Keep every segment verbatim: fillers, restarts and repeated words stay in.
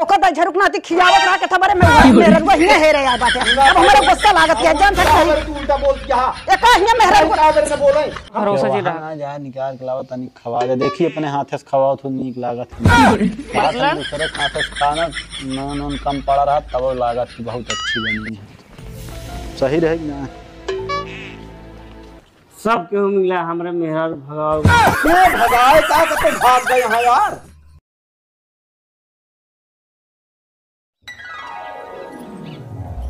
कदा झरुक नाती खियावत रहा के थबरे में मेहररुआ हिये हेरे आए बाटे। अब हमरा गुस्सा लागत है, जान सकता है। तू उल्टा बोल दिया। एका हिये मेहररुआ। भरोसा जी रहा। हाँ, जा निकाल के लावा तनी खवा दे। देखी अपने हाथे से खवाओ तो नीक लागत है। मतलब? दूसरे के हाथे से खाना नून, नून कम पड़ा रहा तब लागत कि बहुत अच्छी बनी है। सही रहे कि ना? सब केहू मिला हमरे मेहरारू भगाओ। ये भगाए का, कते भाग गए हैं यार?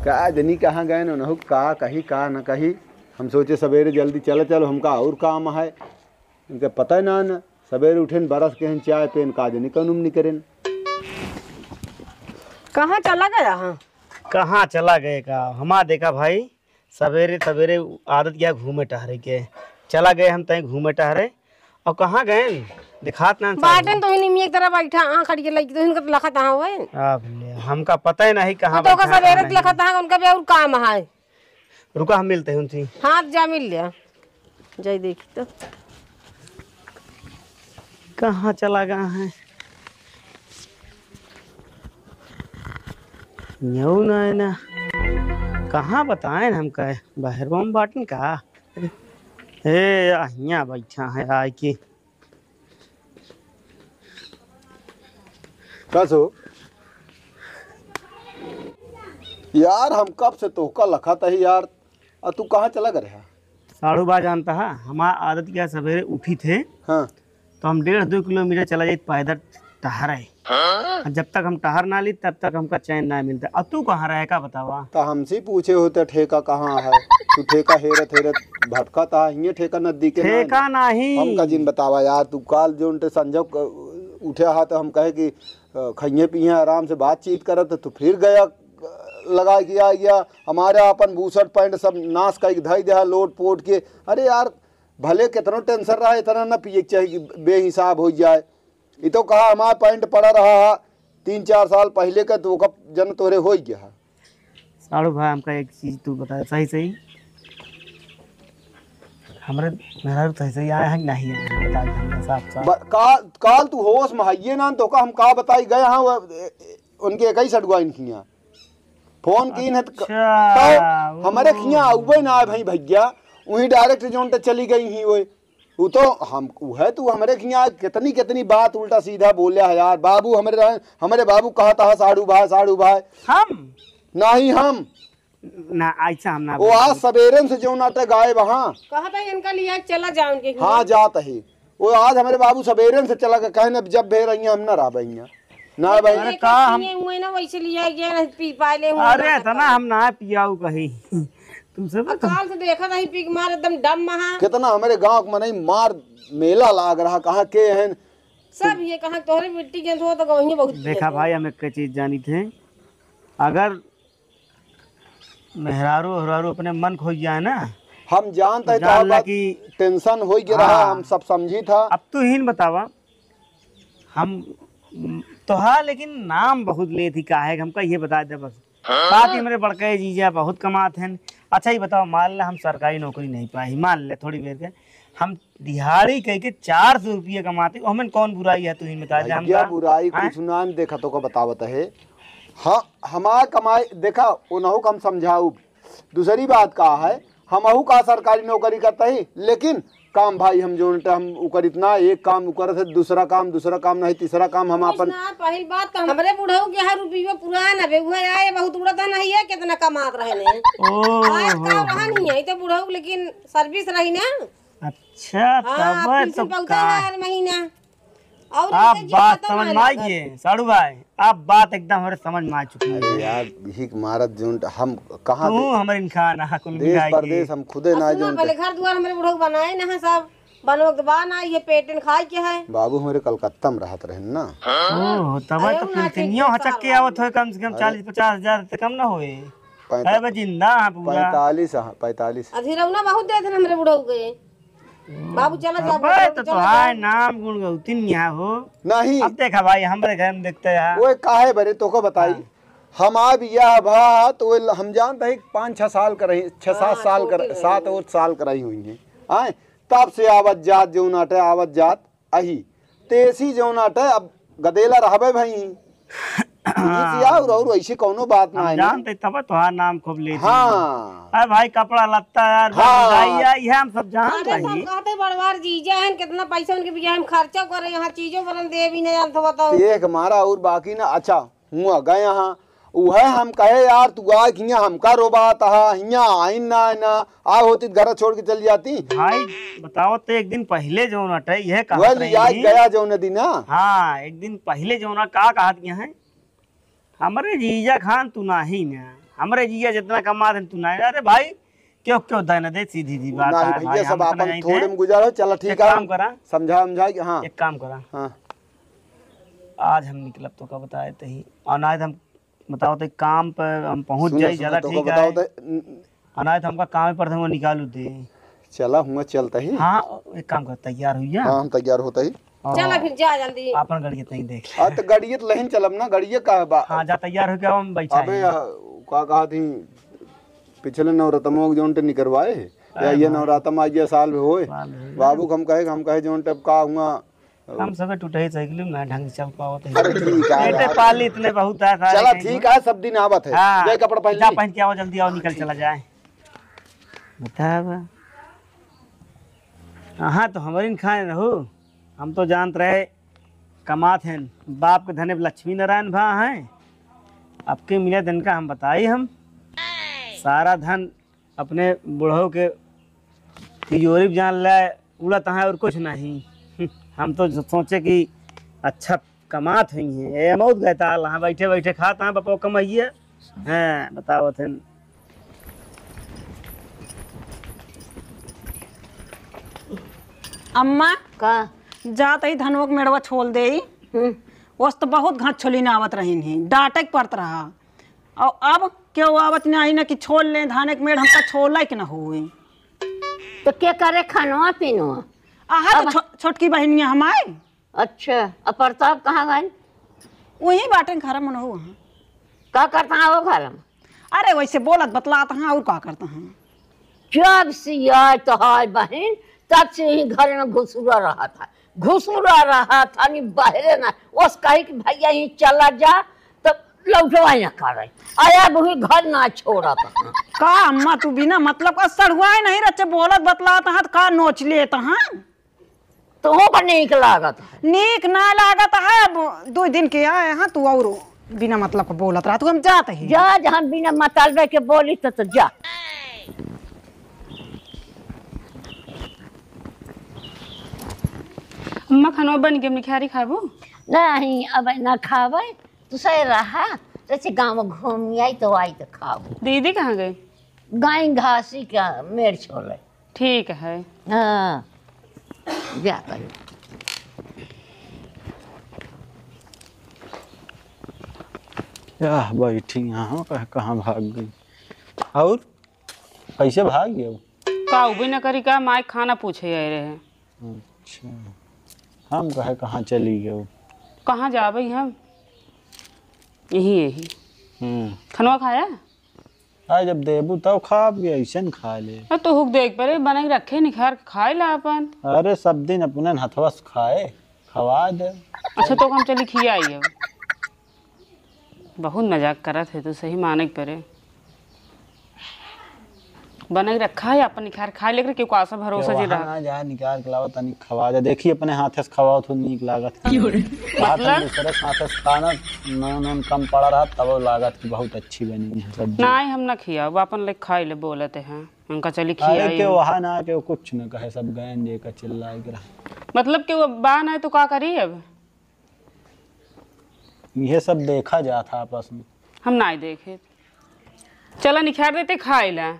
का जनी कहाँ गए न, उनहु का कही का न कही। हम सोचे सवेरे जल्दी चले चलो, हमका और काम है। इनके पता ही ना न, सवेरे उठेन बरस के हन चाय पेन का जनी कनुम निकरेन। कहाँ चला गया हाँ? कहाँ चला गए का? हमार देखा भाई, सवेरे सवेरे आदत क्या घूमे टहरे के, चला गए हम तय घूमे टहरे। और कहाँ गए? दिखात ना बाटेन तो ही निमिया की तरह बैठा, आँख अड़िए लगी तो इनका तो लखत हाँ हुए। अब ले, हमका पता ही नहीं कहाँ तो का बैठा, सवेरे कहाँ नहीं। लखत हाँ, उनका भी और काम है। रुका, हम मिलते हैं उनसे। हाँ, जा मिल लिया, जाई देखी तो। कहाँ चला गया है? यऊ ना है ना। कहाँ बताएन हमका? बहरवा में बाटन का? ए, आ हियाँ बैठा है आए के। का सो? यार, हम कब से तोहका लखत ही यार, आ तू कहाँ चला गए रहा? साढ़ू बा जानता है, हमार आदत क्या, सवेरे उठी थे, हाँ। तो हम डेढ़ दो किलोमीटर चला जाइत पैदल टहरे। हाँ? जब तक हम टहर ना ली, तब तक हमका चैन ना मिलता। अब तू कहाँ रहे का बतावा? तो हमसे पूछे होते ठेका कहाँ है, तू ठेका हेरत हेरत भटकत आ, हिये ठेका नजदीके ना है। ठेका नहीं। हमका जिन बतावा यार, तू काल जोन टे संजो क-, उठे हा तो हम कहे कि, अ, खइये पिये आराम से बातचीत करत, तो फिर गया, अ, लगा के आ गया। हमारे आपन बूसट पैंट सब नाश कई धई देहा लोट पोट के। अरे यार, भले कितनो टेंशन रहा, इतना ना पिए के चाही कि बेहिसाब हो जाए। ई तो कहा हमार पैंट पड़ा रहा है तीन चार साल पहले का, तो ओका जन तोहरे हो गया है। साढ़ू भाई, हमका एक चीज तू बता सही सही, हमरे मेहरारू सही सही आए हैं कि नहीं आए हैं? बता दे हमका साफ साफ। ब-, काल, काल तू होश में हइये ना, तो का हम का बताई गए हाँ, वो, ए, ए, उनके एक ही सड़ुआ इनकी यहाँ फोन कीन है तो क-, अच्छा, तो हमरे ओ। खियाँ आउबे ना है भाई भैया, वहीं डायरेक्ट जोन ते चली गई ही वो। उ तो हम, उहे तू हमरे खियाँ कितनी, कितनी बात उल्टा सीधा बोल्या है यार। बाबू हमरे रहे, हमरे बाबू कहत है, "साढ़ू भाई, साढ़ू भाई।" हम? नहीं हम। ना, ऐसा हम ना वो बोलते। आज सबेरे से जौन आटे गायब, हाँ। कहत है इनका लिया चला जाओ उनके हाँ, खियाँ। जात ही। वो आज हमरे बाबू सबेरे से चला गए, कहने जब भेर रही हम ना रहबे हियाँ। ना भाई। अरे का हम हुए ना वैसे लिया गया ना पी पाए ले हुए अरे ना इतना हम ना पियाऊ कही। तुमसे अब तो काल से देखा नहीं पी के मार एकदम डम महा। कितना हमरे गाँव के मनई मार मेला लाग रहा, कहाँ के हैं? सब ये कहाँ तोहरे मिट्टी के हो तो गवही बहुत देखा भाई, हम एक चीज जानी थे, अगर मेहरारू ओहरारू अपने मन खोई जाए ना, हम जानत है जान तोहार ला बात, कि टेंशन होई के रहा, हाँ। हम सब समझी था। अब तू ही न बतावा, हम तो हाँ, लेकिन नाम बहुत लेत ही काहे, हमका ये बता दे बस। हाँ? बात ही मेरे बड़के जीजा बहुत कमात हैं। अच्छा, ये बताओ, मान ले हम सरकारी नौकरी नहीं पाई, मान ले थोड़ी देर के, हम दिहाड़ी कह के चार सौ रुपया कमाते, ओहमें कौन बुराई है, तू ही बता दे भैया, हमका। बुराई हैं? कुछ ना, देखा तो का बतावत है। हाँ, हमार कमाई, देखा, उनहु का हम समझाऊ। दूसरी बात का है, हमहू का सरकारी नौकरी करता ही, लेकिन काम भाई हम जोन टे हम उकर इतना एक काम उकर से दूसरा काम, दूसरा काम नहीं, तीसरा काम हम कुछ अपन ना, पहिल बात तो हमरे बुढ़ऊ के हर रुपया पुरान हवे, उहे आए बहुत उड़ता नहीं है, कितना कमात रहे ने। ओ, आज हो, का हो। रहन ही है, तो बुढ़ऊ लेकिन सर्विस रही ना। अच्छा, हाँ, तब पेंशन तो पौता का? है हर महीना। और आप इनके बात जीवन समझ में आ गए, साढ़ू भाई, आप बात एकदम हमरे समझ में आ चुकी है। अरे यार, भीख मारत जोन हम कहाँ तू दे-, हमरे इनखान आ, कुल देश मिला के। परदेश हम खुदे अब ना सुनो, जोन पहले घर दुआर हमरे बुढ़ऊ बनाए ना है सब, बनोक बा ना, ये पेटन खाए के है। बाबू हमरे कलकत्ता में रहत रहन ना। ओह, तब अरे तो उन्हें पेंशनियों हचक के आवत होए, कम से कम अरे। चालीस पचास हजार से कम ना होए। पैंता-, अरे बे, जिंदा है पूरा। पैंतालीस, हाँ, पैंतालीस। अधीरौना बहुत देत रहन हमरे बुढ़ऊ के। बाबू, चला जा, अबे, बाबू, तो चला तोहार जा। नाम गुण गौती नहीं है हो। नहीं। अब देखा भाई, हमरे घर में देखते हैं। ओए, काहे बरे, तोको बताई। हाँ। हमार बियाह भा, तो ओए ल-, हम जानत ही पाँच छह साल का रही, छह सात हाँ, साल का, छोटी रही। सात आठ साल का रही हुई है। आए, तब से आवत जात, जौन आटे आवत जात, अही। तेसी जौन आटे, अब गदेला रहबे भई। हाँ। और, और ऐसे कौनो बात हम ना है ना। जानते तब तोहार नाम खूब लेते हैं। हाँ। अरे भाई, कपड़ा लत्ता यार, हाँ। भैया, ये हम सब जानत अरे, सब रही। कहते बड़वार जीजा हैं, कितना पैसा उनके बियाह में खर्चा करे, यहाँ चीजों बरन देवी ने जानत हो बताओ। एक मारा और बाकी ना, अच्छा, हुआ गए यहाँ, उहे हम कहे यार, तू आए हियाँ हमका रोबात हा, हियाँ आइन ना, ना, आ होती त घर छोड़ के चल जाती। भाई, बताओ तो एक दिन पहले जो ना टै, यह कहा वह रही लिया थी। गया जो न दिना। हाँ, एक दिन पहले जो ना का कहत गया है, हमरे जीजा खान तू नाही ना, हमरे जीजा जितना कमात हैं तू नाही ना। अरे भाई, क्यों, क्यों दे ना दे, सीधी सी बात नाही है भैया, भाई, सब हम अपन इतना थोड़े में गुजारो, चला ठीक है। एक काम करा। समझा, समझा के, हाँ। एक काम करा। हाँ। आज हम निकलब तो का बताए तही, और ना हम बताओ तो काम पे हम पहुँच सुनो, जाई, सुनो, ज्यादा तो ठीक बताओ है। तो, न-, और ना तो हमका काम पर से वो निकालू दे। चला, हुआ चलता ही। हाँ, एक काम कर, तैयार हुई जा। हाँ, हम तैयार होता ही। और चला फिर जा जल्दी। अपन गड़िया तहीं देख ले। हाँ, तो गड़िया तो लहिन चलब ना, गड़िया का बा? हाँ, जा तैयार होके आओ, हम बैठा अबे, ही। आ, का कहा थी, पिछले नवरतमों के जोन टे निकरवाए, या अरे ये हाँ। नवरातम आज ये साल भी होए। साल भी होए। बाबू को हम कहे, हम कहे जोन टे अब का हुआ, हम सबे टूटे ही साइकिल में ढंग से चल पावत है। अरे ठीक है पेटे यार। पाली इतने बहुत है सारे चला कहीं ठीक में। है, सब दिन आवत है। हाँ। जाए कपड़ा पहन जा, ली। पहन के आओ, जल्दी आओ, निकल चला जाए। बतावा। हाँ, तो हमरिन खाए रहू। हम तो जानत रहे, कमात हैं। बाप के धने लक्ष्मी नारायण भा हैं। अब के मिले दिन का हम बताई हम। सारा धन अपने बुढ़ऊ के तिजोरी में जान ले, उड़त हैं और कुछ नहीं। हम तो सोचे कि अच्छा कमात हुई हैं। ए, मौत गए ताल, हाँ, बैठे बैठे खात हैं, बपो कमाइए। हैं, बतावत हैं। अम्मा, का? जात ही धनवा के मेड़वा छोल देई। हम्म। ओस तो बहुत घात छोली ना आवत रहिन ही, डांटे के पड़त रहा। और अब केहू आवत नाही ना कि छोल लें, धाने के मेड़ हमका छोला के ना होई। तो के करे खानवा पीनवा? आहा, तो अब छो-, छोटकी बहिनिया हमार। अच्छा, अब प्रताप कहाँ गइन? वहीं बाटें घर में, नहु वहाँ। का करत हैं वो घर में? अरे, वैसे बोलत बतलात हैं, और का करत हैं? जब से आए तोहार बहिन, तब से यही घर में घुसुरा रहत है, घुसुरा रहत है, नी बहरे ना। ओस कही कि भैया यहीं चला जा, तो लौटवा ना करे। आया वही घर ना छोड़त है। का अम्मा, तू बिना मतलब का सड़ुआए नहीं रचे, बोलत बतलात हैं, तो का नोच लेत हैं? तोहू का नीक लागत है? नीक ना लागत है, अब दो दिन के आए हैं, तू और बिना मतलब का बोलत रहा, तू हम जात ही। जा, जहाँ बिना मतलबे के बोली तो, तो जा। अम्मा, खानवा बन गया, निखारी खाबू? नहीं, अब ना खावे, तू सही रहा, जैसे गाँव घूम आई तो आई तो खाबू। दीदी कहाँ गई? गाय घासी का मेड़ छोले। ठीक है। हाँ, जा कहीं। या बैठी यहाँ, कह-, कहाँ भाग गई? और कैसे भाग गयो? का उबे न करी का, माई खाना पूछे आए रहे। अच्छा, हम कहे कहाँ चली गयो? कहाँ जाबे हम? यही, यही। हम्म। खनवा खाया? आ, जब देबू तब खाब कि ऐसे न खा ले। अरे तो हुक देख परे, बनाई रखे, निखार के खाए ला अपन। अरे सब दिन अपने हथवा से खाए, खवा दे। अच्छा तो हम चली खियाई अब। बहुत मजाक करत है तू, सही माने के परे। बनाई रखा है अपन निखार खाए, लेकिन केहू का आशा भरोसा जे वहाँ रहा। ना जा, निकाल के लावा, तनी खवा दे। देखी अपने हाथे से खवाओ तो नीक लागत की। क्यों रे? कहा तनी मतलब? दूसरे के हाथे से खाना, नून, नून कम पड़ा रहा, तब लागत की बहुत अच्छी बनी है सब्जी। नाहीं, हम ना खियाब, अपन ले खाई ले बोलते हैं। उनका चली अरे खियाई। के वहाँ ना, के कुछ ना कहे, सब गयन जे का चिल्लाए के रहा। मतलब के वो बा ना तो का करी अब? ये सब देखा जात है आपस में। हम नाहीं देखे। चला निखार देते खाए ला।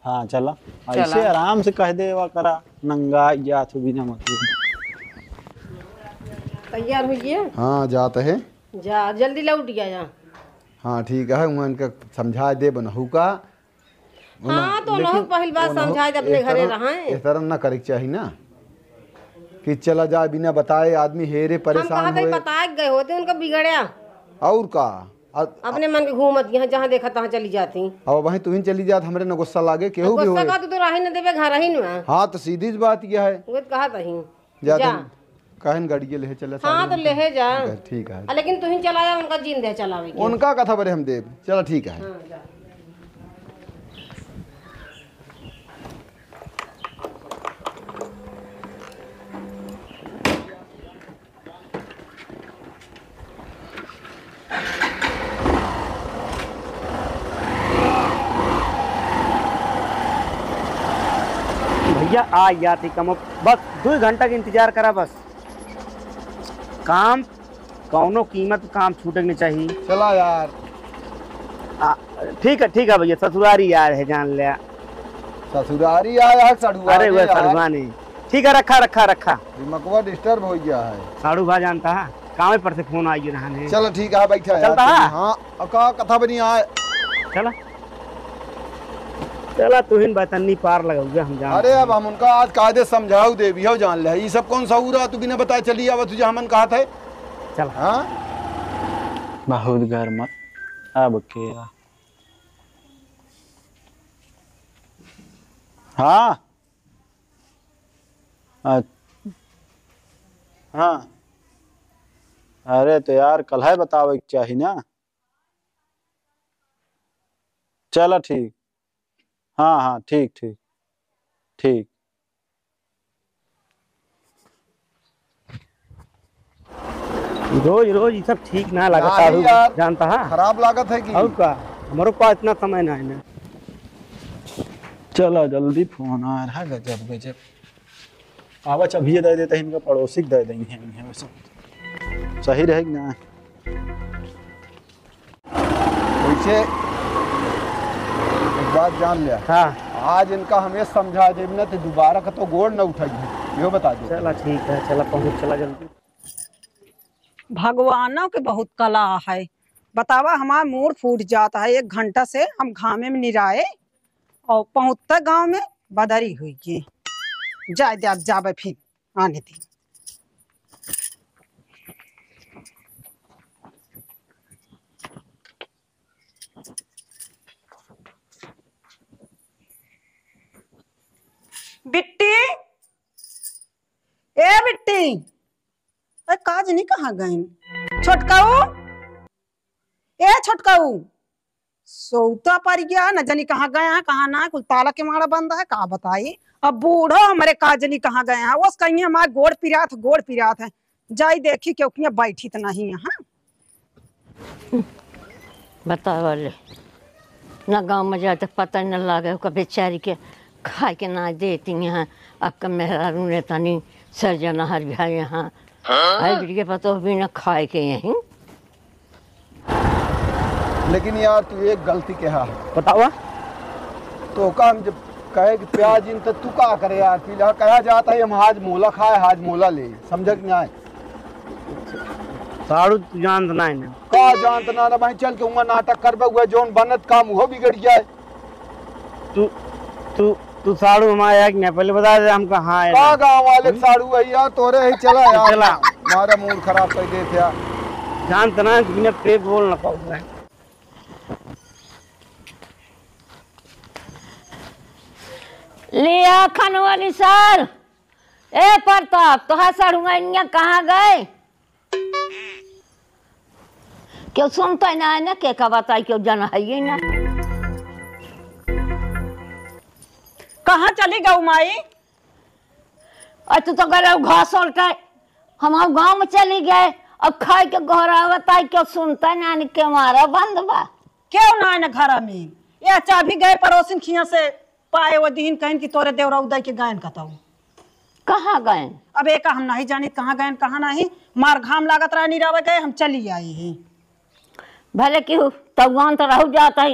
हाँ, चला। चला। ऐसे आराम से कह देवा करा, नंगा जात हो बिना मतलब। तैयार हो गया? हाँ, जात है। जा, जल्दी लौट गया जा। हाँ, ठीक है, वहाँ इनका समझा दे बनहू का। हाँ, तो उन्हों-, उन्हों लेकिन पहिल बात उन्हों समझाए दे अपने एह घरे तरह, रहें। एह तरह ना करे के चाही ना, कि चला जाए बिना बताए आदमी हेरे हम परेशान कहा था, होए। बताए के गए होते, उनका बिगड़या। और का? आ, अपने मन के घूमत यहाँ, जहाँ देखा तहाँ चली जाती। अब वहीं तुहिन चली जात, हमरे न गुस्सा लागे, केहू भी गुस्सा होए। का तू तो राही न देबे, घर ही न। हाँ, तो सीधी सी बात यह है। वो तो कहा तही। जा जा। तुम कहन गाड़िए लेहे चले हाँ, सारे तो उनका। लेहे जा। ठीक है, ठीक है। आ, लेकिन तुहिन चलाया, उनका जीन दे चलावे के। उनका कथा बरे हम देब। चला, ठीक है। हाँ, जा। भैया, आ जाती कमो, बस दुइ घंटा के इंतजार करा बस। काम, कौनो कीमत काम छूटे के नहीं चाहिए। चला यार। आ, ठीक है, ठीक है भैया, ससुरारी यार है, जान ले। ससुरारी आया है, सड़ुआ अरे, ने वह यार। सड़ुआ ने। ठीक है, रखा, रखा, रखा। दिमगवा disturb हो गया है। साढ़ू भा जानता है, कामे पर से फोन आई रहा है। चलो ठीक है, बैठा यार। चलता है? हाँ, अब का कथा बनी आए। चला। चला, तुहिन बतन्नी पार लगौगे, हम जान अरे, अब हम उनका आज कायदे समझाऊ देवी हो, जान ले। ये सब कौन सा उरा, तू बिना बताए चली आवा, तुझे हमन कहा था। चला। हाँ? बहुत गर्म। अब के? हाँ। अ-, हाँ। अरे तो यार, कल्हे बतावे के चाही ना। चला ठीक। हाँ, हाँ, ठीक, ठीक। ठीक। रोज, रोज ये सब ठीक ना लागत नहीं साढ़ू, यार, जानता है? खराब लागत है कि? और का? हमरो पास इतना समय ना है ना। चला, जल्दी फोन आ रहा, गजब, गजब। आवा, चाभी दे देते हैं इनका, पड़ोसी के दे देंगे, इन्हें वैसे। सही रहेगी ना? वैसे एक बात जान लिया। हाँ। आज इनका हमें समझा देब ना, तो दोबारा का तो गोड़ न उठाइए, यो बता दो। चला ठीक है, चला पहुँच, चला जल्दी। भगवानों के बहुत कला है, बतावा, हमार मूड़ फूट जाता है। एक घंटा से हम घामे में निराए और पहुँचते गाँव में बदरी हुई गई। जाए दे, अब जाबे फिर। आने दे। बिट्टी, ए बिट्टी, ए काजनी कहाँ गइन? छोटकाऊ, ए छोटकाऊ, सोता पड़ गया, न जानी कहाँ गया है, कहाँ ना, कुल ताला केवाड़ा बंद है, का बताई। अब बूढ़ो हमरे का जानी कहाँ गया है, ओस कहीं हमार गोड़ पिरात, गोड़ पिरात है, जाई देखी क्यों किया बैठी त नहीं यहाँ। बतावा ले, ना गाँव में जाए त पता न लागे, ओकर बेचारी के खाए के ना देती यहाँ, अक्का मेहरारू ने तनी सर्जन हर भाई यहाँ, हाँ? भाई बिटिया पतोह बिना खाए के यहीं। लेकिन यार, तू एक गलती कहा है। बतावा। तो का हम जब कहे कि प्याज इन, तो तू का करे यार? पीला कहा जाता है, हम हाजमोला खाए, हाजमोला ले, समझ के नहीं आए? साड़ू, तू जानत ना है ना। का जानत ना, ना भाई, चल के हुआ नाटक करबे, हुआ जौन बनत काम, वो बिगड़ जाए। तू, तू, तू साड़ू हमारे यहाँ के नहीं, पहले बता दे हमको। हाँ, है का ना। गाँव वाले हम्म? साड़ू है यार, तोरे ही चला यार। चला। हमारा मूड खराब कर देते यार। जानत ना, बिना पेट बोल ना पाऊंगा। लिया खनवानी सर, ए प्रताप, तोहार सड़ुआइनिया कहाँ गए? केहू सुनते ना है ना, के का बताई, केहू जन है ही ना। कहाँ चली गऊ माई? अ, तू तो गए घास उलटे, हमार गाँव में चली गए, अब खाए के घर आवत आई, केहू सुनते ना है, केवाड़ा बंद बा। केहू ना है ना घर में, ये चाभी गए पड़ोसिन खिया से पाए वो दीन कहिन कि तोरे देवरा उदय के गायन कतऊ। कहाँ गयन? अब एका हम नहीं जानित कहाँ गयन, कहाँ नहीं। मार घाम लागत रहा, नहीं रहवे गए, हम चली आई ही। भले कि तउआन तो रहू जात है,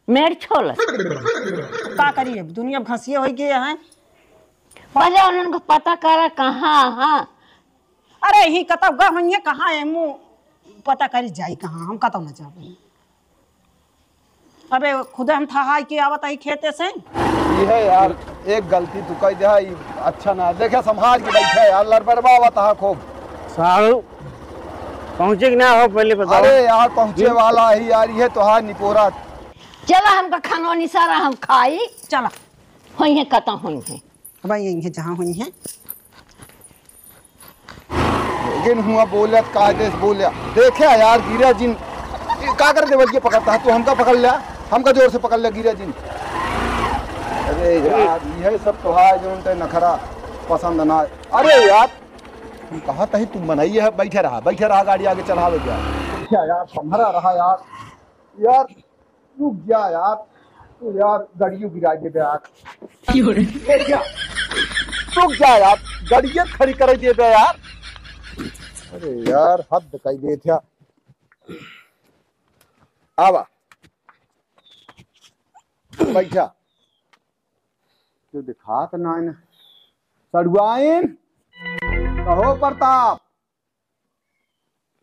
मेड़ छोल। का करी, अब दुनिया घसिए हो गए हैं। पहले उन्हन को पता करा कहाँ, हाँ। अरे, ही कतऊ गा होइए, कहाँ है, मुँह पता करी जाई कहाँ, हम कतऊ न जाबे। अबे खुदे हम थहाई के आवत आई खेते से। ये यार, एक गलती तू कह दे, ई अच्छा ना देखे, संभाल के बैठे यार, लड़बड़बावत हा खूब। साहू, पहुँचे कि ना हो, पहले बताओ। अरे यार, पहुँचे हम्म? वाला ही यार, ये तो है निपोरा। चला, हमका खानो निसारा, हम खाई। चला। होई है, कता होई है। अब यही है, जहाँ होई है। लेकिन हुआ बोलत कायदे से बोल्या। देखे यार, गिरा जिन, ये का कर देवल के पकड़ता है तू? हमका पकड़ ल्या, हमका जोर से पकड़ ल्या, गिरा जिन। अरे यार, यह सब तो है जो उनके नखरा पसंद ना आए। अरे यार, हम कहा तही तू मनई है, बैठे रहा, बैठे रहा, गाड़ी आगे चढ़ावे क्या? क्या यार, संभरा रहा यार, यार। रुक जा यार, तू यार गड़ियो गिरा देबे यार। क्यों रे? ए, क्या? रुक जा यार, गड़ियो खड़ी करे देबे यार। अरे यार, हद कई देत है। आवा, बैठा। क्यों दिखात ना है ना? सड़ुआइन, कहो प्रताप।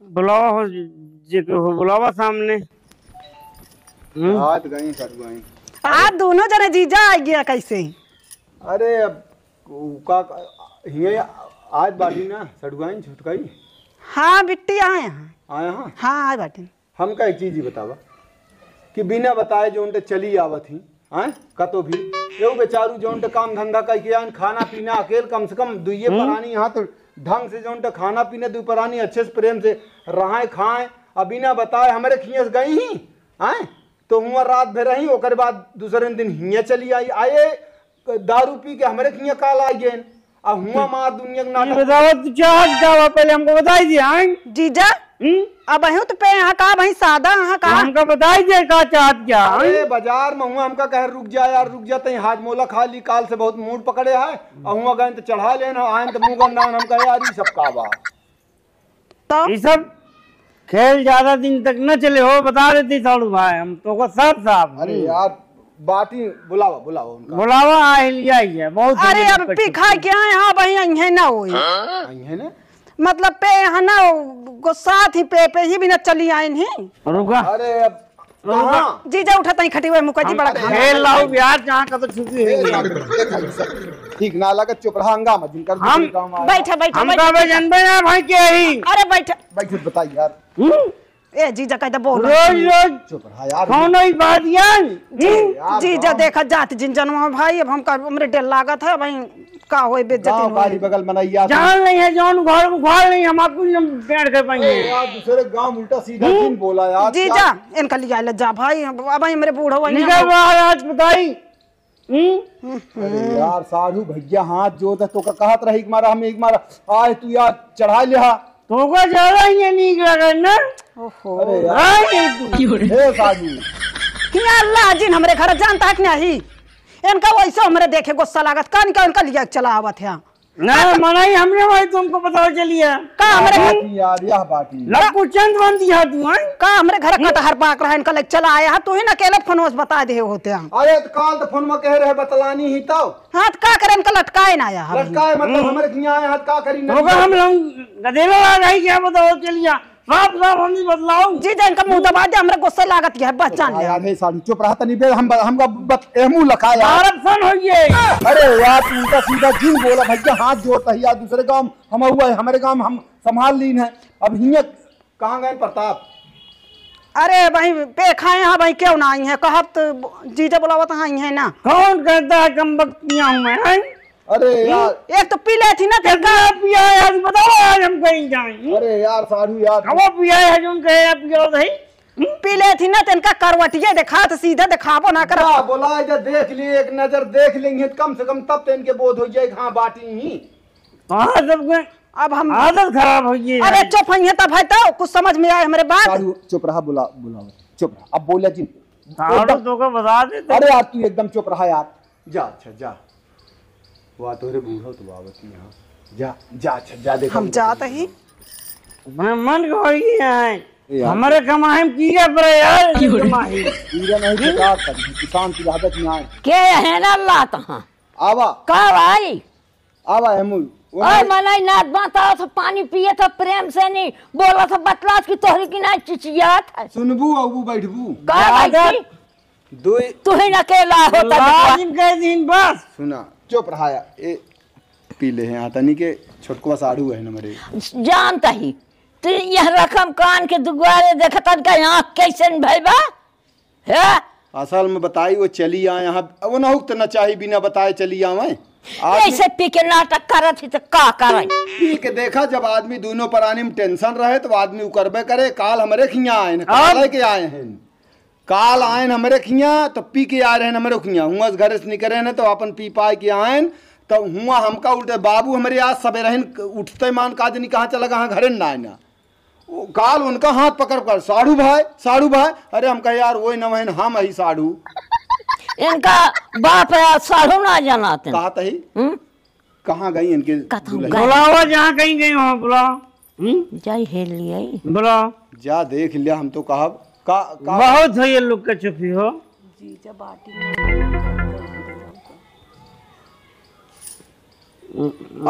बुलावा हो, जे के हो, बुलावा सामने। हम्म? हाथ गई सड़ुआइन। आप दोनों जने जीजा आ गया कैसे? अरे, अब उ का, हिये आज बाटी ना, सड़ुआइन छुटकाई। हाँ, बिट्टी आए हैं। आए हैं? हाँ, आए बाटी। हमका एक चीज ही बतावा कि बिना बताए जौन ते चली आवत ही, आए, कतो भी, एगो बेचारू जौन ते काम धंधा कइके आइन, खाना पीना अकेल, कम से कम दुइये हम्म। परानी यहाँ तो ढंग से जौन ते खाना पीना, दुइ परानी अच्छे से प्रेम से रहाए खाए, अब बिना बताए हमरे खियाँ से गई ही, आए, तो हुआँ रात भर रही, ओकर बाद दूसरे दिन हियाँ चली आई, आए, दारू पी के हमरे खियाँ काल आई गए। आ हुआँ मार दुनिया के ये नाटक। बताओ, तू चाहत का बा, पहले हमको बताई दिया, हैं? जीजा, हम्म? अब अहू तो पे यहाँ का, वहीं सादा यहाँ का। हमको बताई दे, का चाहत क्या, हैं? अरे, बाजार में हुआँ हमका कहे, "रुक जा यार, रुक जा, तई हाजमोला खा ली, काल से बहुत मूड पकड़े है।" आ हुआँ गए तो चढ़ा लेन, आए तो मुँह गंदा, हम कहे, "यार, ये सब का बा?" तो? ये सब खेल ज्यादा दिन तक न चले हो, बता देती साड़ू भाई, हम तो को साफ साफ। अरे हम्म। यार, बाटी बुलावा, बुलावा उनका। बुलावा, आ लिया ही है, बहुत अरे, दिन अब तक पी खा के आए, हाँ भाई, अइहे ना होई। अइहे ना? मतलब, पे यहाँ ना, गुस्सा थी, पे, पे ही भी ना चली आइन ही। रुका। अरे, अब रुका। कहाँ? जीजा उठा तई खटिया मुका जी, बड़ा अरे, घाम। खेल लाओ यार, जहाँ का तो छुट्टी ए, है। साड़ू, ए, साड़ू, साड़ू। ठीक ना लगे, चुप रहा, हंगामा जिन कर हम दूसरे गाँव में आया। बैठा, बैठा, हम बैठा। का बे जनबे ना भाई के ही। अरे, बैठा। बैठ, बताई यार। हम्म? ए, जीजा, कह दे, बोल। रोज, रोज। चुप रहा यार। कौन ही बात यार? जी, यार, जीजा, गाँव देखा जात जिन जनवा भाई, अब हमका, हमरे डर लागत है भाई, का होए बेइज्जती गाँव होए। बारी बगल मनैया से। जान नहीं है, जौन घर उखाड़ नहीं, हम आपको न बैठ कर पाएंगे। ए, यार, दूसरे गाँव उल्टा सीधा हम्म? जिन बोला यार, जीजा, क्या? इनका लिया ले जा भाई, अब, अब हमरे बूढ़ो वही निकल हम बाहर, आज बताई। हम्म? अरे यार, साढ़ू भैया हाथ जोड़ दे, तोका कहत रही एक मारा, हम एक मारा, आए तू यार चढ़ा लिहा। तोका ज्यादा ही नीक लगे ना। ओहो। अरे यार। हाँ, ये तू। हे साढ़ू। हिया अल्लाह जिन हमरे घर जानता है कि नहीं? इनका वैसे हमरे देखे गुस्सा लागत, कान का इनका लिया चला आवत है। ना, मनाई हमने भाई तुमको बताओ चलिए। का हमरे घर बाटी यार, यह बाटी। लक्कू चंद बन दिया तू, हैं? का हमरे घर हम्म? कटहर पाक रहा, इनका ले चला आया है, तू ही ना अकेले फोन से बता दे होते हैं। अरे, तो काल तो फोन में कह रहे बतलानी ही तो। हाँ, तो का करे, इनका लटकाए ना आया है। लटकाए मतलब हम्म। हमरे खिया आया है, तो का करी तो नहीं? हम लोग गदेला आ गई क्या, बताओ चलिए। साफ साफ हमनी बतलाऊ। जीजा, इनका मुंह दबा दे, हमरा गुस्सा लागत है, बस जान ले। यार, हे साली, चुप रहा तनी बे, हम, हमका बत-, एहमू लखा यार। मारब सन होइए। अरे यार, तू उल्टा सीधा जिन बोला भैया, हाथ जोड़ता है यार, दूसरे गांव हम हुआ है, हमरे गांव हम संभाल लीन है। अब हियां कहाँ गए प्रताप? अरे भाई, पे खाए हैं भाई, क्यों ना आई हैं? कहब तो जीजा बुलावत हैं, आई हैं ना। कौन कहता है कम बख्तियाँ हूँ मैं, हैं? अरे यार। एक तो पी लेत ही ना, तेरे का कितना पिया है आज, बताओ आज हम कहीं जाएं। अरे यार, साढ़ू यार। कब पिया है जो उनका है, पिया तो है। हम्म? पी लेत ही ना, तेरे का करवटिया दिखा, तो सीधा दिखाबो ना कर। जा, बोला जा, देख लिए, एक नजर देख लेंगे, कम से कम तब तो इनके बोध हो जाए, हाँ, बाटी ही। हाँ, सबके अब हम आदत खराब हो गई अरे है। चुप है तब है तो कुछ समझ में आए हमरे बात। साढ़ू, चुप रहा, बुला, बुलाओ, चुप रहा। अब बोला जी। साढ़ू एकदम तो को बता दे तो। अरे यार, तू एकदम चुप रहा यार। जा, अच्छा, जा। वाह, तोहरे बूढ़ो तो आवत ही यहाँ। जा, जा, अच्छा, जा, देखो हम उनका जात तो ही। अपने मन को होई है। ए यार। हमारे कमाई में कीड़ा पड़े यार, क्यों रे? कमाई। कीड़ा नहीं तो का करी, किसान की आदत में आए। के है ना अल्लाह तहाँ? आवा। का भाई? आवा है मुल। ओए मनई नाथ बाता तो पानी पिए तो प्रेम से नहीं बोला तो बतलात की तोहरी की ना चिचियात है। सुनबू, अबू बैठबू। का भाई? दुई। तू ही न अकेला हो तब लाजिम कह दीन बस। सुना, चुप रहा या। ए, पी ले हैं, आ तनी के छोटकवा साढ़ू है न मरे। जानता ही। तू यह रकम कान के दुआरे देखतन का आँख कैसे न भइबा? है? असल में बताई, वो चली आए यहाँ, वो ना हुक तो ना चाही बिना बताए चली आवे। आदमी ऐसे पी के नाटक करत ही तो का करइ? पी के देखा, जब आदमी दूनों परानी में tension रहे तो आदमी उकरबे करे। काल हमरे खियाँ आए हैं, काल अब? लेके आए हैं। काल आएन हमरे खियाँ, तो पी के आए रहेन हमरे खियाँ। हुआँ से घरे से निकरेन, तो आपन पी पाए के आएन, तो हुआँ हमका उल्टे बाबू हमरे आज सबेरहिन उठते मान का जनी कहाँ चला गया, घरे ना आए ना। वो काल उनका हाथ पकड़ कर, "साढ़ू भाई, साढ़ू भाई।" अरे हम कहे, "यार, वही न वही हम ही साढ़ू।" इनका बाप है, साढ़ू ना जानाते। कहा तही? हम्म? कहाँ गई इनके कतहूँ दुल्हन? गई। बुलावा, जहाँ कहीं गई हो, बुलावा। हम्म? जाई हेर लियाई। बुलावा। जा देख लिया, हम तो कहब। का, का? बहुत है ये लोग के चुपी हो। जीजा बाटी में।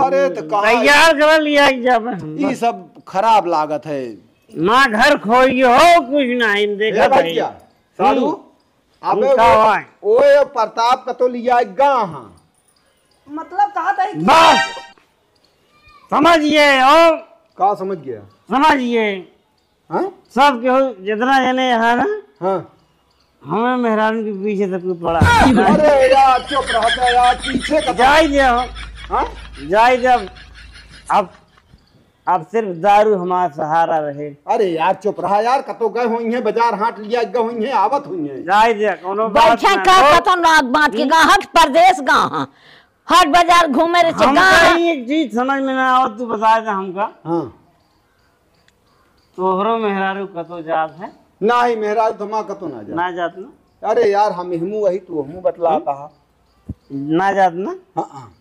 अरे, तो कहाँ तैयार कर लिया जाबे हम। ई सब खराब लागत है। ना घर खोई हो, कुछ नहीं, देखा ए भाई। भैया, साढ़ू, हम्म। अबे का वो, भाई? ओए प्रताप का तो लिया गा हाँ। मतलब कहा था कि बस, समझ गए हो? का समझ गया? समझ गए। हाँ? सब केहू जितना जने यहाँ ना, हाँ। हमें मेहरारू के पीछे सब कुछ पड़ा। अरे यार, चुप रहता यार, पीछे का जाई दे हो। हाँ? जाई दे अब, अब, अब सिर्फ दारू हमारा सहारा रहे। अरे यार, चुप रहा यार, कतो गए होइहैं, बाजार हाट लिया गए होइहैं, आवत होइहैं। जाई दे, कोनो बात बैठे ना का हो। कतो ना बात के हम्म? गाहक परदेस गाहाँ। हाट बाजार घूमे रे हमका चेका। ही एक चीज समझ में ना आवत, तू बता दे हमका। हाँ। तोहरो मेहरारू कतो जात है? नाही, मेहरारू तो हमार कतो ना जात। ना जात ना? अरे यार, हम हमू वही, तू हमू बतला हम्म? कहा। ना जात ना? हाँ, हाँ।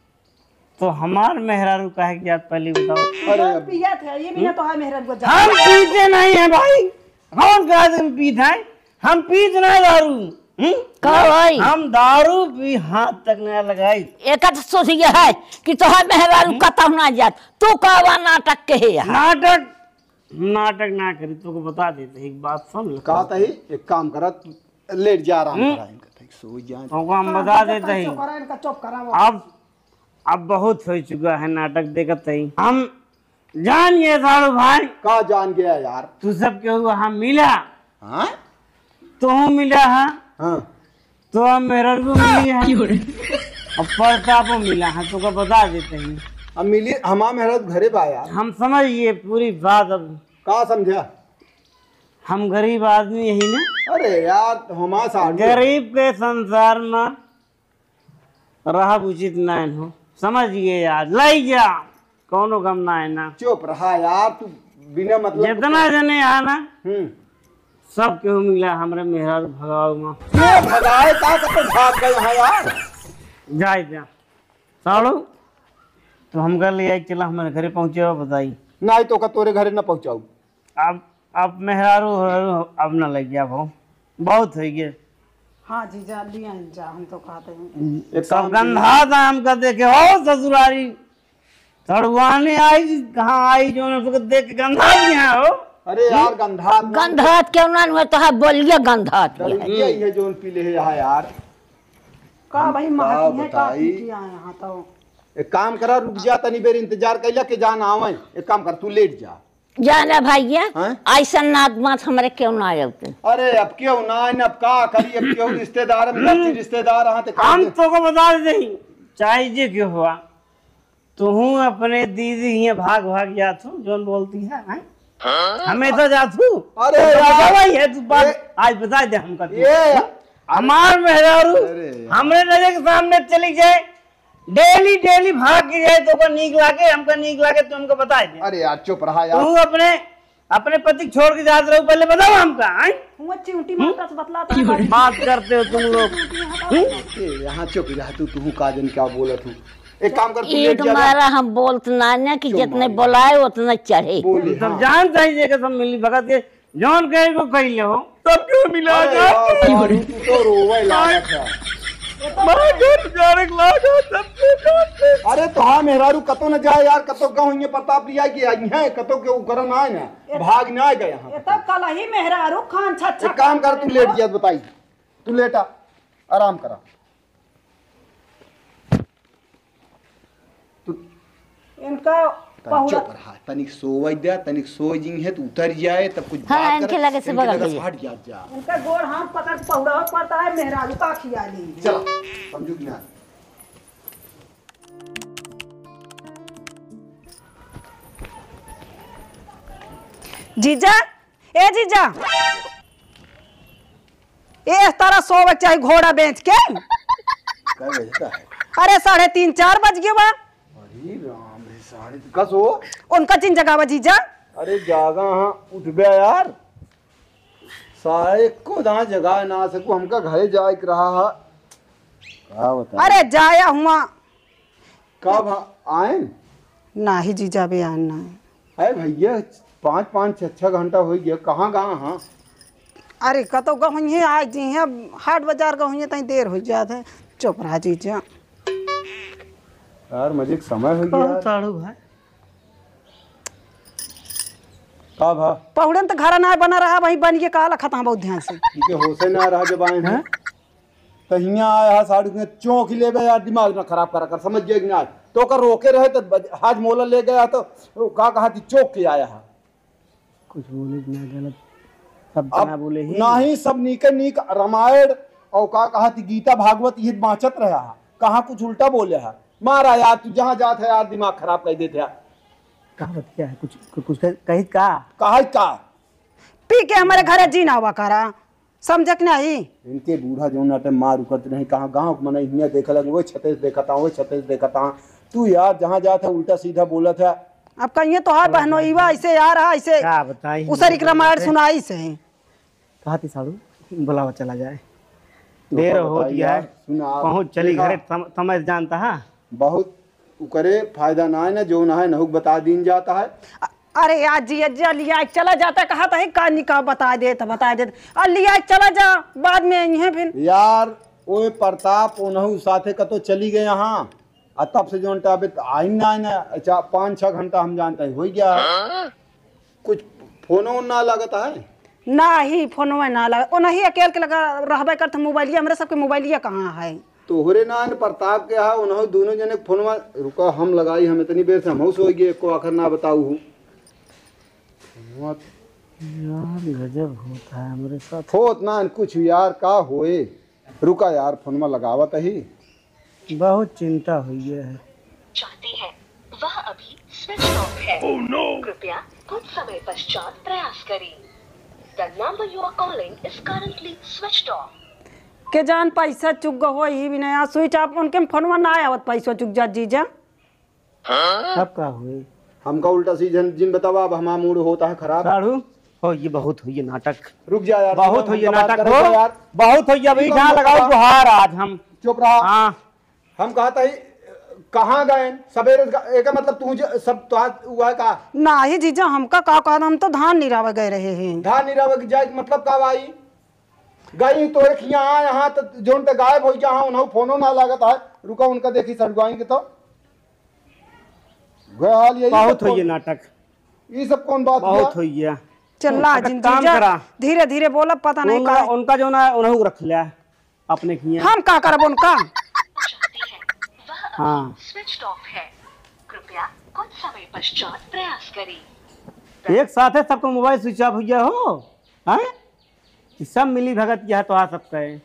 तो हमार मेहरारू काहे के जात, पहले बताओ। अरे जौन अब पियत है, ये भी ना हम्म? तो है मेहरारू को जात। हम पीते नहीं है भाई, कौन कहा तुम पीत है? हम पीत ना दारू। हम्म? का भाई? हम दारू भी हाथ तक ना लगाई। एक तो सोच यह है कि तोहर मेहरारू हम्म? कतहु ना जात, तू कहवा नाटक के है यहाँ? नाटक, नाटक ना करी, तोको बता देते, एक बात सुन ले। का तही, एक काम करा, तू लेट जा, आराम हम्म? करा, इनका तही सो जा। तोको हम बता देते ही। चुप करा, इनका चुप करा वो। अब, अब बहुत हो चुका है नाटक, देखत ही हम जान गए साढ़ू भाई। का जान गया यार? तू सब केहू वहाँ मिला। हाँ? तोहू मिला है। हाँ। तो हम मेहरारू मिली है। क्यों रे? अब प्रतापो मिला है, तोका बता देते ही। अब मिली, हमार मेहरारू घरे बा यार। हम समझ गए पूरी बात अब। का समझा? हम गरीब आदमी यही ना। अरे यार, हमार साढ़ू। गरीब के संसार में रहब उचित नाइन हो, समझ गए यार, लई जा, कौनो गम ना है ना। चुप रहा यार, तू बिना मतलब जितना जने है ना, हम्म। सब केहू मिला हमरे मेहरारू भगावे में। ये भगाए का, कतो भाग गए हैं यार? जाए जा। साढ़ू, तो हमका ले आई, चला हमारे घरे पहुँचे, बताई। नहीं तो का तोरे घरे ना पहुँचाऊ। अब, अब मेहरारू, मेहरारू अब ना लग गया भाऊ, बहुत हो गए। हाँ जीजा, लिया जा, हम तो कहते हैं। एक सब काम गंधा था हमका देखे हो ससुरारी, सड़ुआने आई, कहाँ आई जो हमको देख के गंधा दिया हो। अरे यार, गंधा ना। गंधात क्यों ना हुआ, तो है बोलिए गंधात भी है। ये, ये जोन पी ले है यहाँ यार। का भाई, का महकी है, का बताई? पी के आए यहाँ तो। एक काम करा, रुक जा, तनी बेर इंतजार कैला के जान आवे। एक काम कर, तू लेट जा। जाना भैया, हैं? ऐसन नात मात हमरे क्यों ना आवते? अरे, अब क्यों ना आए, अब का करी, अब क्यों रिश्तेदार, अब हम्म। गलती रिश्तेदार, हाँ, तो का हम दे? तोको बता दे, चाहे जे के हुआ, तुहूँ अपने दीदी हियाँ भाग भाग जात हो, जोन बोलती है, हैं? हाँ? हमेशा जात हो। अरे तो यार, बतावा ही है, तू बात ये, आज बता दे हमका तू। ये, हमार मेहरारू अरे यार। हमरे नजर के सामने चली जाए, डेली डेली भाग के जाए, तो ओकर नीक लागे, हमका नीक लागे, तो हमका बताए दे। अरे यार, चुप रहा यार। तू अपने, अपने पति के छोड़ के जात रहो, पहले बताओ हमका, हैं? हुआ चिमटी हम्म? मारता से बतलाता है। बात करते हो तुम लोग। हम्म? ए, यहाँ चुप रहा तू, तू का जन क्या बोलत हूँ। एक काम कर, तू एक लेट जा। मारा हम बोलत ना ना कि चुप जितने मार। बोलाए उतने चढ़े। बोले, तुम हाँ। जानता ही जे कसम मिली भगत के जौन कहे को कही ले हो। तब क्यों मिला अरे जा? यार, सारू, तू तो रोवे लागत है। मैं घर जाने के लागा, तब क्यों जाते? अरे तो हाँ, मेहरारू कतो न जाए यार, कतो गाँव हिये प्रताप लिया कि आई है, कतो के उ करन आए ना, भाग ना आए गए यहाँ। ये तो कल ही मेहरारू खान छच्छा एक काम कर, तू लेट जात बताई, तू लेटा, आराम करा। तू इनका तनी पहुड़ा चुप रहा, तनिक सोवै दे, तनिक सो जिंहे तो उतर जाए, तब कुछ हाँ, बात इनके कर, लगे से इनके बगल लगे से भैया। हट जा, जा। इनका गोड़ हाथ पकड़ के पहुड़ा पड़ता है, मेहरारू का खिया ली। चला, समझू कि ना? जीजा, ए जीजा, ए तारा सोवे के चाही घोड़ा बेच के। कै बजता है? अरे, साढ़े तीन, चार बज गए बा। अरे राम रे, साढ़े तो कस हो? उनका जिन जगावा जीजा। अरे जागा हाँ, उठबे यार। सारे को दां जगा ना सकू, हमका घरे जाए के रहा है। का बता? अरे जाया हुआ। कब आएन? नाही जीजा, अबे आएन ना। अरे भैया, पाँच पाँच छः छः घंटा हो गया, कहाँ गा हाँ? अरे कतो गहुइये आज जी हैं, हाट बाजार गहुइये तई देर हो जात है। चुप रहा जीजा। यार मजे के समय हो गया कहो यार। साढ़ू भाई। का भा? पहुड़न तो घर ना बना रहा, वही बन के काला खता बहुत ध्यान से। इनके होशे ना रहा जब आए हैं। हैं? तो हियाँ आया है साढ़ू के चौंक लेबे यार, दिमाग ना खराब करा कर, समझ गया कि ना? तो कर रोके रहे तो बज-, हाजमोला ले गया तो वो का कहा थी चौंक के आया है। कुछ बोले कि ना गलत शब्द अब ना बोले ही। नाही, सब नीके नीक रामायण और का कहा थी गीता भागवत ये बाँचत रहा है, कहाँ कुछ उल्टा बोले है। मारा यार, तू जहाँ जात है यार, दिमाग खराब कर देते हैं। का बतिया है? कुछ, कुछ कह-, कही का? कहा का? पी के हमारे घरे जी ना हुआ करा, समझक नहीं। इनके बूढ़ा जौन नाटे मार उकरत नहीं, कहाँ गाँव के मनई हियाँ देखे लगे, वो छते से देखत हाँ, वो छते से देखत हाँ। तू यार जहाँ जात है उल्टा सीधा बोलत है। अब कहिए तोहार बहनोईवा ऐसे यार है, ऐसे का बताई, उसर एक रामायण सुनाई से। कहा थी साढ़ू, बुलावा चला जाए, तो देर का हो बताई गया यार, है। सुना, पहुँच चली देखा। घरे, सम-, समझ जानता है। बहुत उकरे फायदा ना है ना, जो ना है नहुक बता दीन जाता है। अ-, अरे यार जी, अज्जा लिया चला जाता, कहा था, "हे, का निकाह बता दे, तो बता दे।" और लिया चला जा, बाद में आई हैं फिर। यार, ओए प्रताप, ओनहु साथे कतो चली गए यहाँ। आ तब से जौन टाबे त आइन ना, आइन ना, अच्छा, पाँच छः घंटा हम जानते हैं, हो गया। हाँ? कुछ फोनो ना लगता है? ना ही, फोनवा ना लगा। ओ नहीं, अकेल के लगा रहबे करत, मोबाइलिया, हमरे सबके मोबाइलिया कहाँ है? तोहरे ना, न प्रताप के हा, उन्हों दोनों जने के फोनवा, रुका, हम लगाई, हम इतनी बेर से हमहू सोई गए, एको आखर ना बताऊ हूँ। यार, गजब होता है हमरे साथ। होत ना, न कुछ यार, का होए? रुका यार, फोनवा लगावत ही। बहुत चिंता हुई है। चाहती है, वह अभी switched off है। Oh no! कृपया कुछ समय पश्चात प्रयास करें। The number you are calling is currently switched off। के जान पैसा चुग गो हो ही भी नहीं, आ switch off उनके फोनवा ना आवत, पैसा चुग जा जीजा। हाँ? अब का हुई? हमका उल्टा सीधन जिन बतावा, अब हमारा मूड होता है खराब। साढ़ू, हो ये बहुत हुई ये नाटक। रुक जा यार, बहुत हुई ये नाटक हो। बहुत हुई ये, अभी जहाँ लगाओ गुहार आज हम। चुप रहा। हाँ। हम कहा था ही, कहाँ गए? सवेरे का, एका मतलब तू जे, सब तो आज हुआ है का? नाही जीजा, हमका का कहा, हम तो धान निरावे गए रहे हैं। धान निरावे के जाए के मतलब का भाई? गई तो एक यहाँ आए, यहाँ तो जोन ते गायब हो जा, हाँ, उन्हों फोनो ना लागत है। रुका, उनका देखी सड़ुआई के तो। गए हाल यही बहुत सब हुई ये कौन, नाटक। ये सब कौन बात बहुत हुआ? हुई है। चल ला अब एक जिन काम जीजा, करा। धीरे धीरे बोला, पता नहीं उनका, का। उनका जो ना, उन्हों रख लिया। अपने किए। हम का करब उनका? हाँ। Switched off है। कृपया कुछ समय पश्चात प्रयास करें। एक साथे सबको मोबाइल switch off हो गया हो, हैं? कि सब मिली भगत यह तो आ सकता है।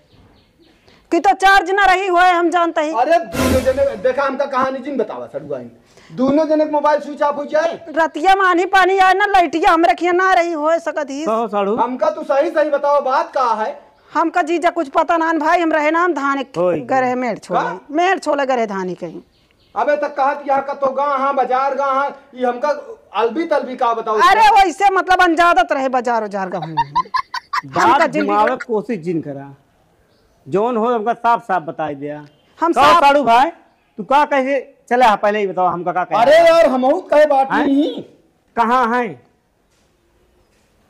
कि तो charge ना रही होए, हम जानते ही। अरे, दोनों जने, देखा, हमका कहानी जिन बतावा, सड़ुआइन। दोनों जने के मोबाइल switch off हो जाए। रतिया में आन्ही पानी आए ना, लइटिया हमरे खिया ना रही होए सकत ही। कहो, साढ़ू। हमका तू सही सही बतावा, बात का है? हमका जीजा कुछ पता ना भाई, हम रहे ना, हम धान एक होय। गरे मेड़ छोले, का? मेड़ छोले गरे धानी कहीं। अबे तक कहत यहाँ का तो गा हाँ, बाजार गा हाँ, ये हमका अलबी तलबी का बताओ अरे इसका? वैसे मतलब अनजादत रहे बाजार उजार गा हूँ। हमका बात जिंदगी घुमावे के कोशिश जिन करा, जौन हो हमका साफ साफ बताई दिया। हम कहो साफ साढ़ू भाई, तू का कैसे चला है, पहले ही बताओ हमका का कहे? अरे यार, हमहू कहे बात हैं? नहीं। कहाँ है?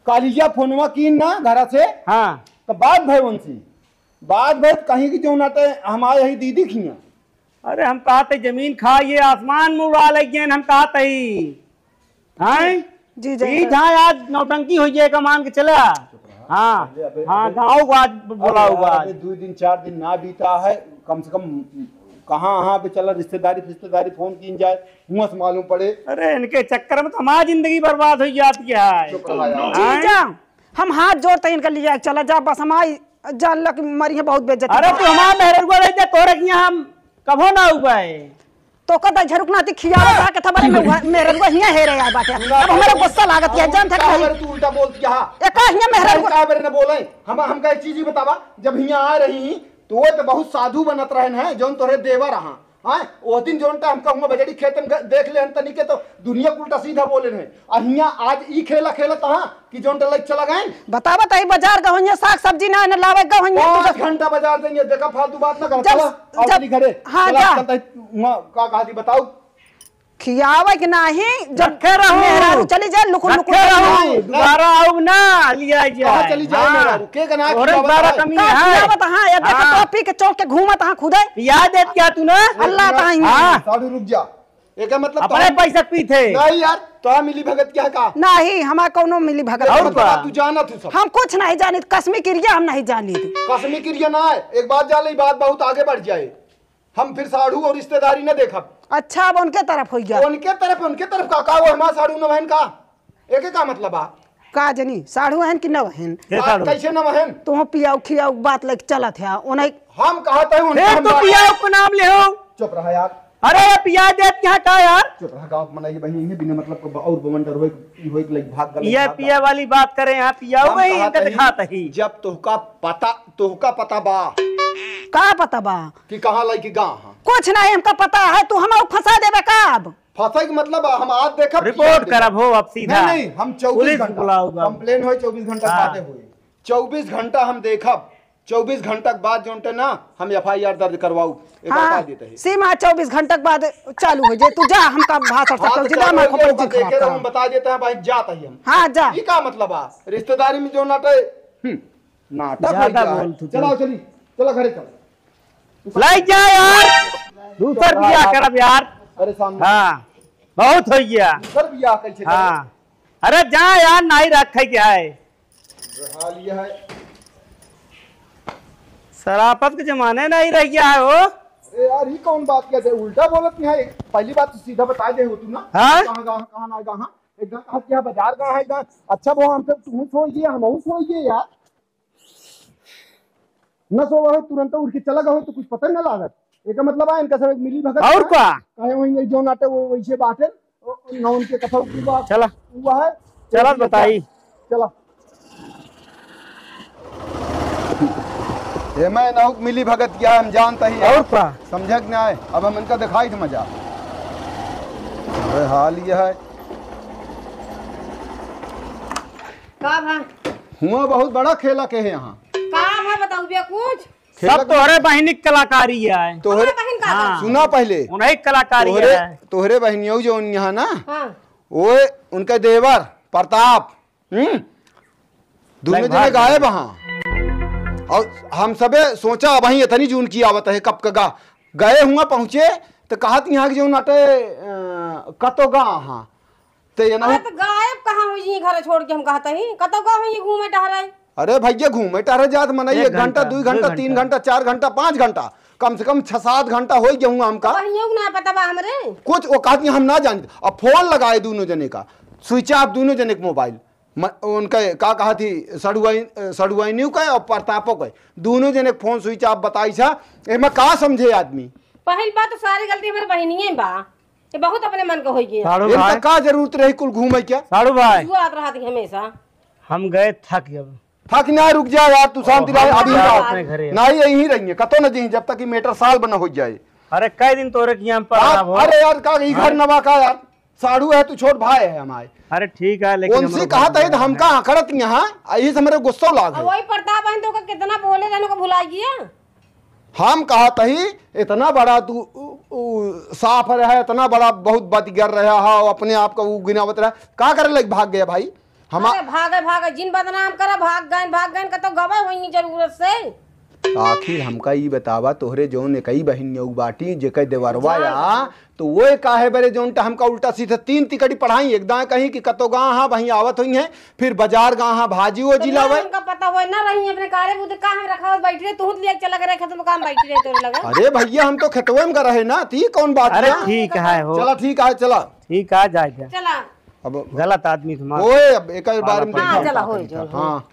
कालिया फोनवा कीन ना घरा से। हाँ। तो बात भय उनसे। बात भय तो कहीं की जो ना ते हमारे यही दीदी खिया। अरे हम कहते जमीन खाइए आसमान में उड़ा लग गए, हम कहते ही। हैं? जी, जी, ई जी। जहाँ आज नौटंकी हो जाए का मान के चला। हाँ, अबे, हाँ, अबे, गाँव को आज ब-, बोला अबे हुआ यार, आज। अबे दो दिन, चार दिन ना बीता है, कम से कम कहाँ, हाँ, पे चला रिश्तेदारी, रिश्तेदारी फोन कीन जाए, हुआं से मालूम पड़े। अरे, इनके चक्कर में तो हमारी जिंदगी बर्बाद हो जाती है। चुप रहा यार। हाँ? जीजा, हम हाथ जोड़ते हैं इनका लिए, चला जा, बस हमारी जान लग मरी है, बहुत बेइज्जती। अरे, तू हमारा मेहररुआ रह जा, तोरे किया हम कभो ना उबाए। तो का दई झरुक नाती खियावा बा के था बरे में मेहररुआ हियाँ हेरे आए बाटे। अब हमरा गुस्सा लागत है, जान था का कहीं। बरे तू उल्टा बोलती है? ए का हियाँ मेहररुआ का बरे न बोले? हम, हमका एक चीज ही बतावा, जब हियाँ आ रही ही, तो वो तो बहुत साधु बनत रहन है, जौन तोरे देवर रहा। हाँ, वो दिन जौन टा हमका हुआ बजड़ी खेत में ग-, देख ले हन तनी के तो दुनिया के उल्टा सीधा बोले रहे। आ हियाँ आज ई खेला खेलत हाँ कि जौन टा लइक चला गए। बतावा तो ई बाजार गहुँया साग सब्जी ना, ना लावे गहुँया पाँच तुझे। घंटा बाजार देंगे, देखा फालतू बात ना कर। जब, चला, आओ जब, चली घरे। हाँ, चला, जा। चलता है, वहाँ का कहा थी बताओ। खियावे के नाही, जब रखे रहू। मेहरारू चली जाए, लुकुर, लुकुर रखे रहू। नहीं, दोबारा आऊ ना, लिया जाए। कहाँ चली जाए हाँ। मेहरारू? के का ना तोरे खियावत दोबारा है? कमी का है। खियावत हाँ, ये देखो हाँ। तो पी के चौक के घूमत हाँ खुदे। पिया देत क्या तू ना? अल्लाह ताही। हाँ। साढ़ू रुक जा। एका मतलब अपने तोहन पैसा पी थे। नहीं यार, तो हम मिली भगत क्या का? नहीं, हमार कौनो मिली भगत और नहीं। का? तू जाना तू सब। हम कुछ नहीं जानित, कसमी किरिया हम नहीं जानित। कसमी किरिया ना है, एक बात जान ले, बात बहुत आगे बढ़ जाए। हम फिर साढ़ू और रिश्तेदारी न देखब। अच्छा, अब उनके तरफ होइ गया। उनके तरफ, उनके तरफ का, का वो हमार साढ़ू न बहन का? एके का मतलब आ? का जनी, साढ़ू हन कि न हन? के बात साढ़ू? कैसे न हन? तुहो पियाऊ खियाऊ बात लइक चलत है, उन्हें हम कहत है, उनका फिर हम तू बात पियाऊ को नाम ले हो। चुप रहा यार। अरे, ये पिया देत क्या का यार? चुप रहा, गाँव के मनई बहिनी है, बिना मतलब को ब-, और बवंडर होए, ई होए के लइक भाग गलत ये भाग पिया गलत। वाली बात करे, यहाँ पियाऊ हम वही कहत इनका हई, दिखात ही। जब तोहका पता, तोहका पता बा। का पता बा? कि कहाँ लइकी गाँव है? कुछ नहीं हमका पता है, तू हमार फंसा देबे का अब? फंसे के मतलब हम आज देखब रिपोर्ट करब हो अब सीधा। नहीं, नहीं, हम चउबीस पुलिस घंटा बुलाओ अब। कंप्लेन होई, चउबीस घंटा हाँ। बातें होई। चउबीस घंटा हम देखब, चउबीस घंटा के बाद जौन टे ना हम एफ आई आर दर्ज करवाऊ। एक हाँ, बता देते हैं। सीमा चउबीस घंटा के बाद चालू होइ जाए, तू जा, हमका भाषण हाँ, सब तो जिला चालू में हो खोपड़ी गया, जी हम देखे खराब तो हम करा। बता देते हैं भाई, जात ही हम। हाँ, जा। ये का मतलब है? रिश्तेदारी में जो नाटे, हम्म, नाटक ज्यादा हो गया है। बोल तू तो। चलाओ, चली, चलो घरे चलो। लइ जा यार, दूसर बियाह करब यार। अरे सामने। हाँ, बहुत होइ गया। दूसर बियाह कैसे हाँ। करें? अरे जा यार, नहीं रखे के है। हाल ये है। शराफत के जमाने नहीं रह गया है वो। अरे यार, ये कौन बात कहते हैं? उल्टा बोलत नहीं है। पहली बात तो सीधा बता दे हो तू ना। हाँ? कहाँ, कहाँ, कहाँ ना, कहाँ? एकदम कहाँ क्या बाजार कहाँ है एकदम? अच्छा, वो हमसे तू सोइए, हम सोइए यार। न सोवा हो, तुरंत उठ के चला गवा हो, तो कुछ पता ही ना लागत। एका मतलब आ, इनका सब एक मिली भगत और है। का? काहे वहीं नहीं जो नाटे वो वैसे बाटे, ओ, ओ, न उनके कथा हुआ, चला। हुआ है। चला चला, बताई। चला। ये मैं नहुक मिली भगत क्या हम जानता ही है। और का? समझे कि नहीं? अब हम इनका दिखाई थे मजा। अरे हाल ये है। का भा? हुआ बहुत बड़ा खेला के है यहाँ। का भा बताऊ बे कुछ? खेला सब के तोहरे बहिनी के कलाकारी है। तोहरे हमारे बहिन का हाँ। सुना पहले। उन्हीं के कलाकारी तोहरे, है। तोहरे बहिनियों जो उन यहाँ ना, हाँ। वो उनका देवर प्रताप, हम्म? दोनों लाइक जने भाग गायब गए। हाँ। और हम सबे सोचा, अब वहीं इतनी जून की आवत है, कब का गा-, गए हुआ पहुँचे, तो कहत यहाँ के जो नाटे, अ, कतो गा हाँ। ते ये ना अरे तो गायब कहाँ हुई जी, घर छोड़ के हम कहत ही, कतो गा हुई घूमे टहरे। अरे भैया, घूमे टहरे जात मनई एक एक घंटा, घंटा, दुई दो घंटा, तीन घंटा। घंटा, चार घंटा, पाँच घंटा, कम से कम छह सात घंटा होइ गया हुआ हमका। वहियों ना पता बा हमरे। कुछ वो कहत ही हम ना जानत। अब फोन लगाए दोनों जने का, स्विच ऑफ दोनों जने के मोबाइल। म-, उनका का कहा थी, सड़ुआइन-, अ, सड़ुआइनियों का और प्रतापो का, दोनों जने के फोन स्विच ऑफ बताई छा, एमा का समझे आदमी? पहिल बात तो सारी गलती हमरे बहिनिये बा, ये बहुत अपने मन का होई गया। साड़ू इनका भाई। का जरूरत रही कुल घूमे क्या? साड़ू भाई। जुआ आत रहा थी हमेशा। हम गए थक गए। थक ना, रुक जा यार, तू शांति रह, अभी हम ना। अपने घरे। नहीं, यहीं रहिए, कतो न जहीं, जब तक ये मैटर सॉल्व न हो जाए। अरे, कई दिन तोरे की हम पर आप, रहा हो। अरे यार, का ई घर अरे। नवा का यार? साढ़ू है, तू छोट भाई है हमारे। अरे ठीक है, लेकिन उनसे हमरो कहा घर था, में हम है। कहाँ खड़त यहाँ, यही से मेरे गुस्सा लाग है। वही प्रताप बहन तो का कितना बोले रहने को भुला गया। हम कहा तही, इतना बड़ा तू, उ, उ, साफ रहा, इतना बड़ा बहुत बदगर रहा है, अपने आप का वो गिनावत रहा, का करे लग भाग गया भाई? हमा- अरे भागे, भागे, जिन बदनाम करे, भाग गए, भाग गए, कतो गवे वही जरूरत से। आखिर हमका ई बतावा, तोहरे जौन एकई बहिन यऊ बाटी, जेकर देवरवा जान या, तो वो काहे बरे जौन टा हमका उल्टा सीधा तीन तिकड़ी पढ़ाई, एक दाएं कहीं कि कतो गा हाँ, वहीं आवत हुई हैं, फिर बाजार गा हाँ, भाजी वो तो जिलावे। ना उनका पता होए, ना रही अपने कारे बुद्धि का हम रखा बैठ रहे, तू ले चला गए खेत में काम बैठ रहे तोरे लगा। अरे भैया, हम तो खेतवे में का रहे ना, ती कौन बात अरे है? ठीक है हो। चला ठीक है, चला। ठीक है, जाए दे। चला। अब गलत आदमी तुम्हारा। ओए, अब एक बारे में हाँ, देखा। चला, होए, चला, हाँ।